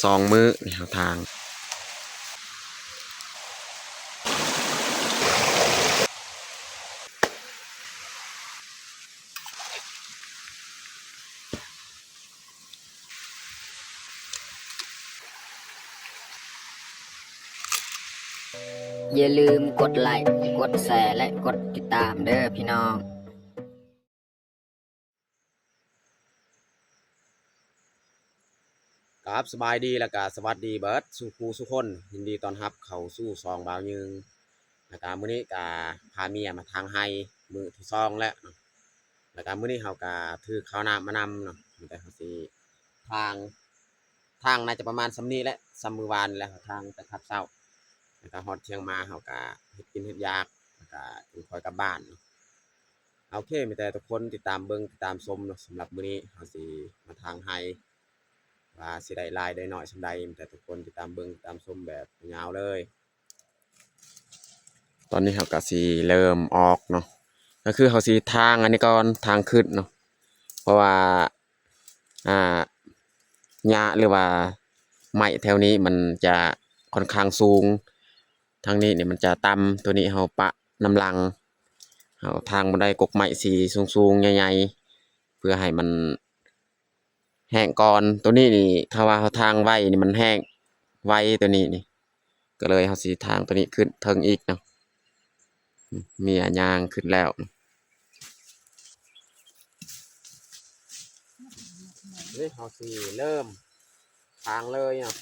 ສອງມື້ນີ້ເຮົາຖາງ. ຢ່າລືມກົດໄລ້ ກົດແຊ ແລະ ກົດຕິດຕາມເດີພີ່ນ້ອງ. ຄັບ ສະບາຍດີ ແລ້ວກະສະຫວັດດີເບິດສູ່ຜູ້ສູ່ຄົນ, ຍິນດີຕ້ອນຮັບເຂົ້າສູ່ຊ່ອງບ່າວຍືງ. ແລ້ວກະມື້ນີ້ກະພາເມຍມາຖາງໄຮ່ມື້ທີສອງແລ້ວເນາະ, ແລ້ວກະມື້ນີ້ເຮົາກະຖືເຂົ້ານ້ຳມານຳເນາະ, ແຕ່ເຮົາຊິຖາງ ຖາງໜ້າຈະປະມານສ່ຳນີ້ແຫຼະ, ສ່ຳມື້ວານແຫຼະ, ຖາງແຕ່ຄັບເຊົ້າ ແລ້ວກະຮອດທ່ຽງມາເຮົາກະເຮັດກິນເຮັດຢາກ ແລ້ວກະຈຶ່ງຄ່ອຍກັບບ້ານເນາະ. ໂອເຄ ມີແຕ່ທຸກຄົນຕິດຕາມເບິ່ງ ຕິດຕາມຊົມເນາະ. ສຳລັບມື້ນີ້ເຮົາຊິມາຖາງໄຮ່ ວ່າຊິໄດ້ຫຼາຍໄດ້ໜ້ອຍສ່ຳໃດ, ມີແຕ່ທຸກຄົນຕິດຕາມເບິ່ງ ຕິດຕາມຊົມແບບຍາວເລີຍ. ຕອນນີ້ເຮົາກະຊິເລີ່ມອອກເນາະ, ກະຄືເຮົາຊິຖາງອັນນີ້ກ່ອນ ຖາງຂຶ້ນເນາະ, ເພາະວ່າ ອ່າ ຫຍ້າ ຫຼືວ່າໄມ້ແຖວນີ້ມັນຈະຂ້ອນຂ້າງສູງ, ທາງນີ້ນີ້ມັນຈະຕ່ຳ, ໂຕນີ້ເຮົາປະນຳຫຼັງ, ເຮົາຖາງບໍ່ໄດ້ ກົກໄມ້ຊິສູງໆໃຫຍ່ໆ ເພື່ອໃຫ້ມັນແຫ້ງກ່ອນ. ໂຕນີ້ນີ້ຖ້າວ່າເຮົາຖາງໄວນີ້ມັນແຫ້ງໄວ ໂຕນີ້ນີ້ ກໍເລີຍເຮົາຊິຖາງໂຕນີ້ຂຶ້ນເທິງອີກເນາະ. ເມຍຍ່າງຂຶ້ນແລ້ວ. ນີ້ເຮົາຊິເລີ່ມຖາງເລີຍເນາະ.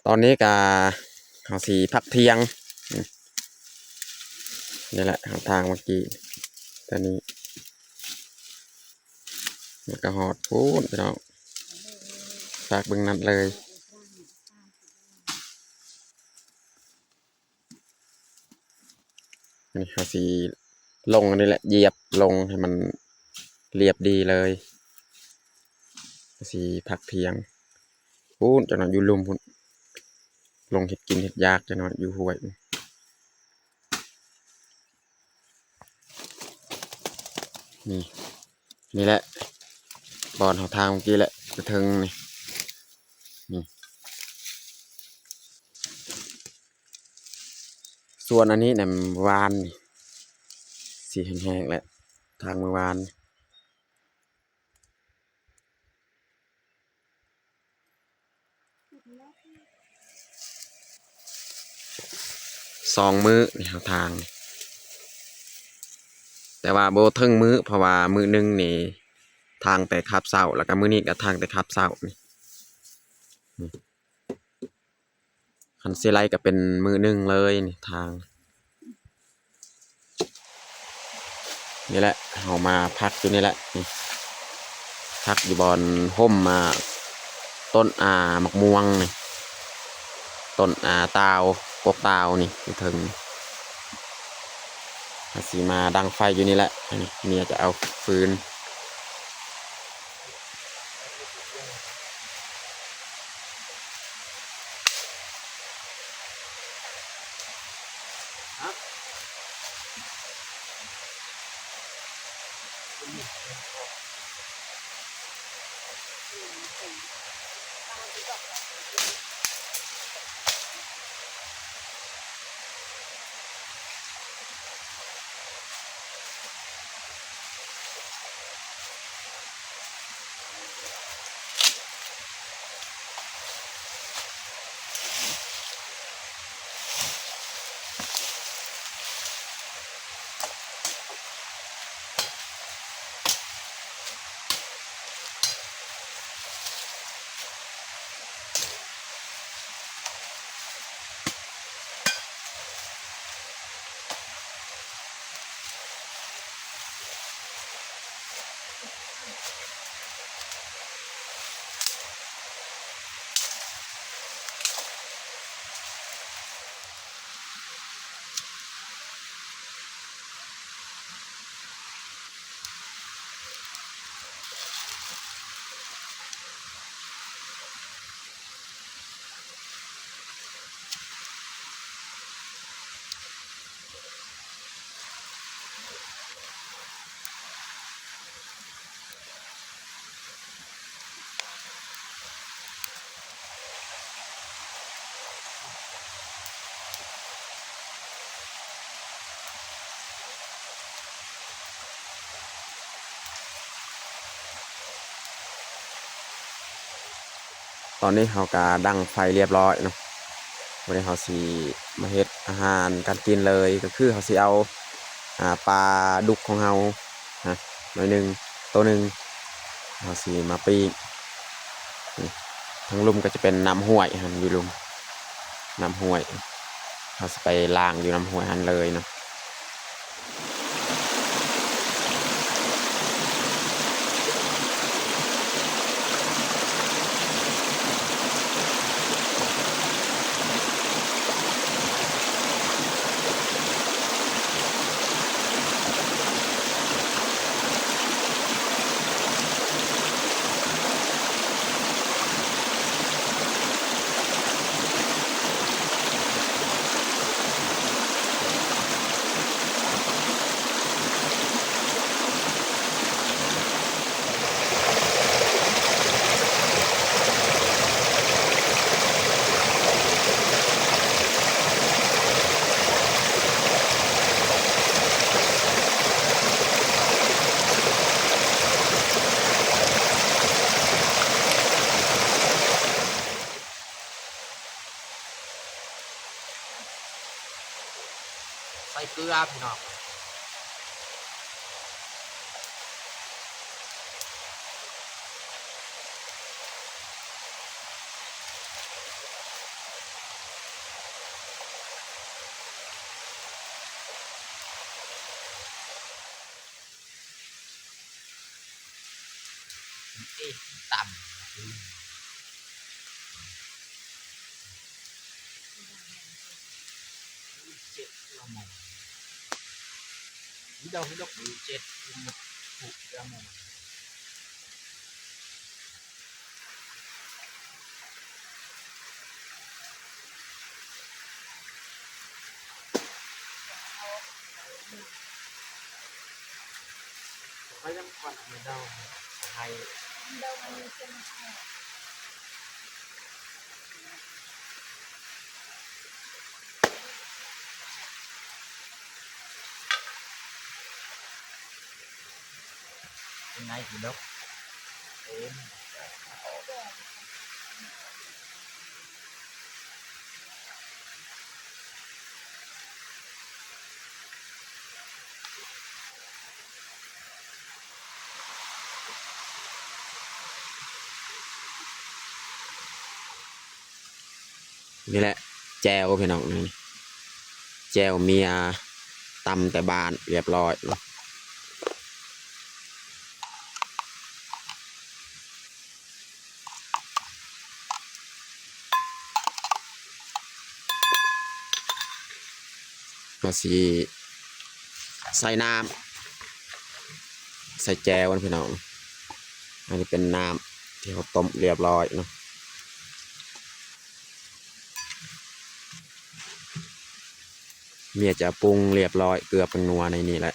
ຕອນນີ້ກະເຮົາຊິພັກທ່ຽງ ນີ້ແຫຼະ ທາງເມື່ອກີ້ ຕອນນີ້ ແລ້ວກະຮອດພຸ້ນພີ່ນ້ອງ ຝາກເບິ່ງນັ້ນເລີຍ. ອັນນີ້ເຮົາຊິລົງອັນນີ້ແຫຼະ ຢຽບລົງໃຫ້ມັນລຽບດີເລີຍ ເຮົາຊິພັກທ່ຽງພຸ້ນ ຈັກໜ້ອຍຢູ່ລຸ່ມພຸ້ນ ລົງເຮັດກິນເຮັດຢາກຈັກໜ້ອຍຢູ່ຫ້ວຍ. ນີ້ ນີ້ແຫຼະ ບ່ອນເຮົາທາງເມື່ອກີ້ແຫຼະ ໄປເທິງນີ້ ນີ້ ສ່ວນອັນນີ້ນະ ວານນີ້ ຊິແຫ້ງໆແຫຼະ ທາງມື້ວານນີ້. ສອງມື້ນີ້ເຮົາທາງ ແຕ່ວ່າບໍ່ເຖິງມື້ ເພາະວ່າມື້ໜຶ່ງນີ້ທາງແຕ່ຄາບເຊົ້າ ແລ້ວກໍມື້ນີ້ກໍທາງແຕ່ຄາບເຊົ້ານີ້ ນີ້ ຄັນຊິໄລ່ກໍເປັນມື້ໜຶ່ງເລີຍນີ້ທາງ. ນີ້ແຫຼະ ເຮົາມາພັກຢູ່ນີ້ແຫຼະ ນີ້ ພັກຢູ່ບ່ອນຮົ່ມ ອ່າ ຕົ້ນ ອ່າ ໝາກມ່ວງນີ້ ຕົ້ນ ອ່າ ຕາວ ກົກຕາວນີ້ ຢູ່ເທິງ ເຮົາຊິມາດັງໄຟຢູ່ນີ້ແຫຼະ ອັນນີ້ເມຍຈະເອົາຟືນ. ຕອນນີ້ເຮົາກະດັງໄຟລຽບຮ້ອຍເນາະ ວັນນີ້ເຮົາຊິມາເຮັດອາຫານການກິນເລີຍ ກໍຄືເຮົາຊິເອົາ ອ່າ ປາດຸກຂອງເຮົາ ຮະ ໜ້ອຍໜຶ່ງ ໂຕໜຶ່ງ ເຮົາຊິມາປີ້ງ ນີ້ ທາງລຸ່ມກໍຈະເປັນນ້ຳຫ້ວຍຫັ້ນ ຢູ່ລຸ່ມນ້ຳຫ້ວຍ ເຮົາຊິໄປລ້າງຢູ່ນ້ຳຫ້ວຍຫັ້ນເລີຍເນາະ. ໃສ່ເກືອພີ່ນ້ອງ. ເອະ ຕຳ ເຈັດລະມົງ ດອກ ດອກ ເຈັດລະມົງ. ຂ້ອຍຍັງຄວັນອັນນີ້ເດີ້ ໃຫ້ ເປັນໄງພີ່ນ້ອງ? ເປັນ ນີ້ແຫຼະ ແຈ່ວພີ່ນ້ອງ ນີ້ແຈ່ວເມຍ ຕຳແຕ່ບ້ານ ລຽບລ້ອຍ. ກໍຊິໃສ່ນ້ຳ ໃສ່ແຈ່ວຫັ້ນພີ່ນ້ອງ. ອັນນີ້ເປັນນ້ຳທີ່ເຮົາຕົ້ມລຽບລ້ອຍເນາະ. ເມຍຈະປຸງລຽບລ້ອຍ ເກືອແປ້ງນົວໃນນີ້ແຫຼະ.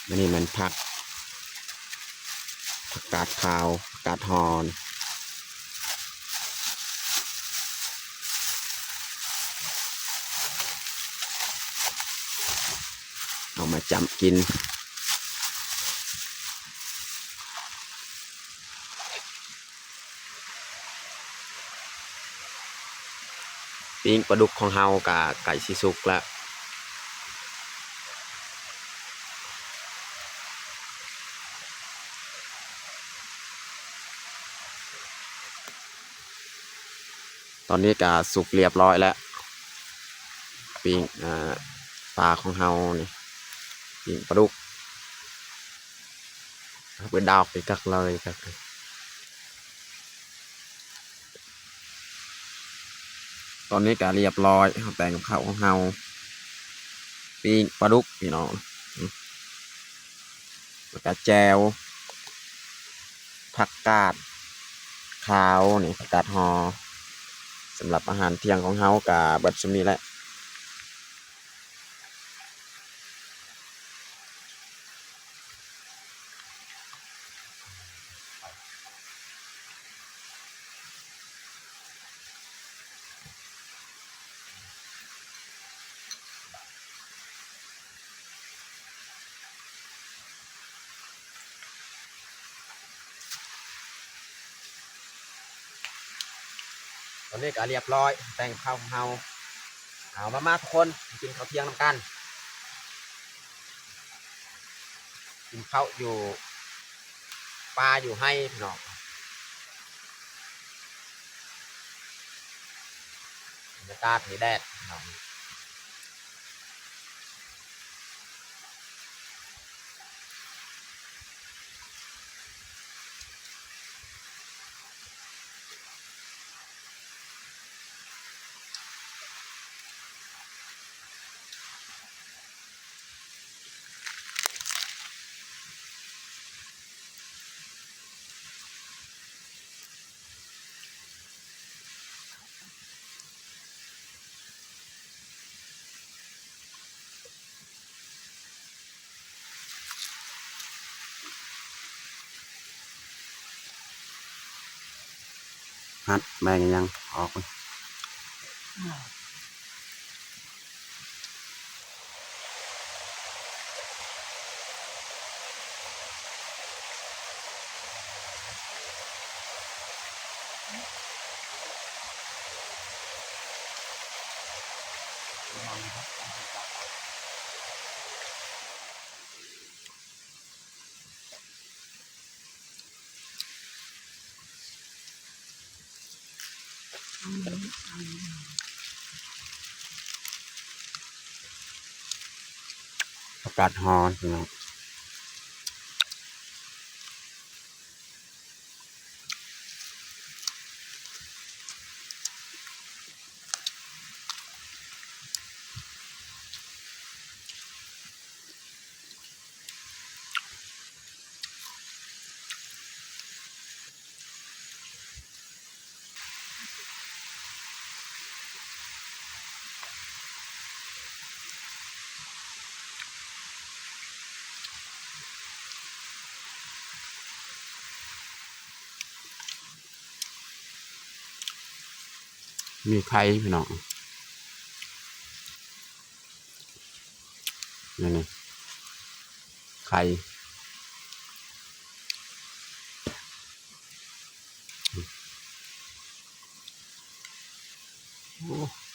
ອັນນີ້ແມ່ນຜັກ ຜັກກາດຂາວ ຜັກກາດຫໍ່ ເອົາມາຈ້ຳກິນ. ປີ້ງປາດຸກຂອງເຮົາກະໃກ້ຊິສຸກແລ້ວ. ຕອນນີ້ກະສຸກລຽບລ້ອຍແລ້ວ ປີ້ງ ເອີ ປາຂອງເຮົານີ້ ປີ້ງປາດຸກ ເອົາໄປດອກອີກຄັກເລີຍຄັກ. ຕອນນີ້ກະລຽບລ້ອຍ ເຮົາແຕ່ງກັບເຂົ້າຂອງເຮົາ ປີ້ງປາດຸກພີ່ນ້ອງ ແລ້ວກະແຈ່ວ ຜັກກາດຂາວນີ້ ຜັກກາດຫໍ່. ສຳລັບອາຫານທ່ຽງຂອງເຮົາກະເບິດສ່ຳນີ້ແຫຼະ. ຕອນນີ້ກະລຽບລ້ອຍ ແຕ່ງເຂົ້າຂອງເຮົາ. ເອົາ ມາ ມາທຸກຄົນ ກິນເຂົ້າທ່ຽງນຳກັນ. ກິນເຂົ້າຢູ່ປ່າຢູ່ໄຮ່ພີ່ນ້ອງ ບັນຍາກາດມີແດດພີ່ນ້ອງ. ຫັດແມງຫຍັງອອກ. ອາກາດຮ້ອນພີ່ນ້ອງ. ອ ມີໄຂ່ພີ່ນ້ອງ ນີ້ ນີ້ ໄຂ່ ໂອ້.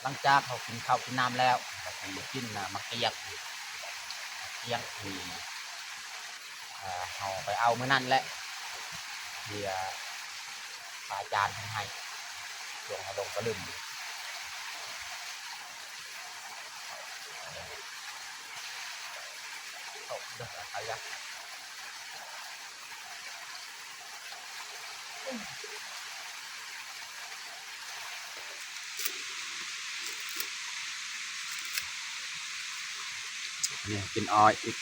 ຫຼັງຈາກເຮົາກິນເຂົ້າກິນນ້ຳແລ້ວ ກໍຊິມາກິນ ອາ ໝາກກຽງ ໝາກກຽງທີ່ ເອີ ເຮົາໄປເອົາມື້ນັ້ນແຫຼະ ທີ່ ອາ ພະອາຈານເພິ່ນໃຫ້ ຊ່ວງເຮົາລົງປະລຶມ. ນີ້ກິນອ້ອຍອີກ